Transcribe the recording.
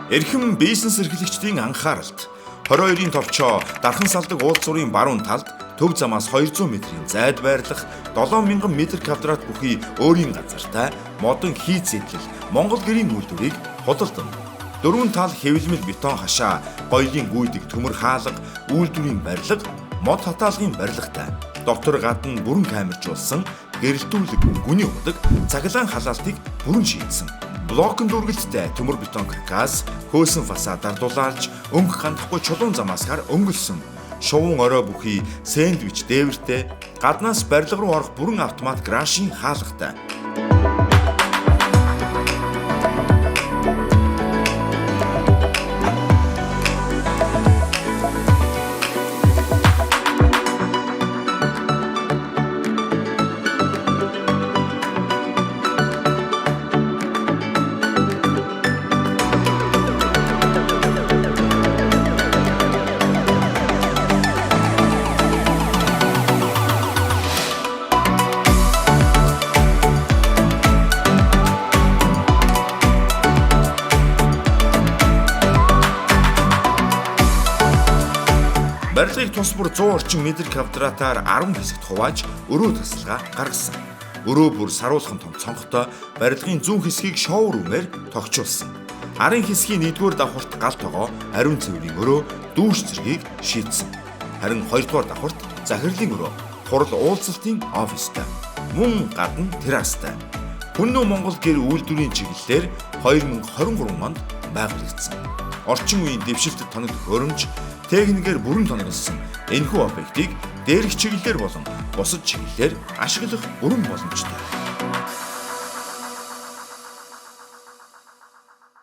Эрхэм бизнес эрхлэгчдийн анхааралд 22-ийн товчоо Дархан салдаг уулзуурын баруун талд төв замаас 200 метрийн зайд байрлах 7000 м квадрат бүхий өөрийн газартай модон хийц эдлэл Монгол гэрийн үйлдвэрийг худалдан. Дөрвөн тал хэвлэмэл бетон хашаа, гоёлын гүйдэг төмөр хаалга, үйлдвэрийн барилга, мод хатаалгын барилгатай. Дотор гадна бүрэн камержуулсан гэрэлтүүлэг гүний удаг цахилгаан халаалтыг бүрэн шийдсэн. Блокн дүүргэлттэй төмөр бетон каркас, хөөсөн фасадаар дулаалж, өнгө гандахгүй чулуун замаасгаар өнгөлсөн. Шувуун орой бүхий сэндвич дээвэртэй, гаднаас барилга руу орох бүрэн автомат гаражийн хаалгатай. Барилгыг тус бүр 100 орчим метр квадратаар 10 хэсэгт хувааж өрөө тасалгаа гаргасан. Өрөө бүр саруулхан том цонхтой барилгын зүүн хэсгийг шоу рүүмээр тогтчулсан. Арын хэсгийн 1-р давхарт гал тогоо, ариун цэврийн өрөө, дүүш зэргийг шийдсэн. Харин 2-р давхарт захирлын өрөө, хурал уулзалтын офистай, мөн гадна террастай. Хүннү Монгол гэр үйлдвэрийн чиглэлээр 2023 онд байгуулагдсан. Орчин үеийн дэвшилтэд тоног төхөөрөмж, техникээр бүрэн тоноглосон энэхүү объектыг дээрх чиглэлээр болон бусад чиглэлээр ашиглах бүрэн боломжтой.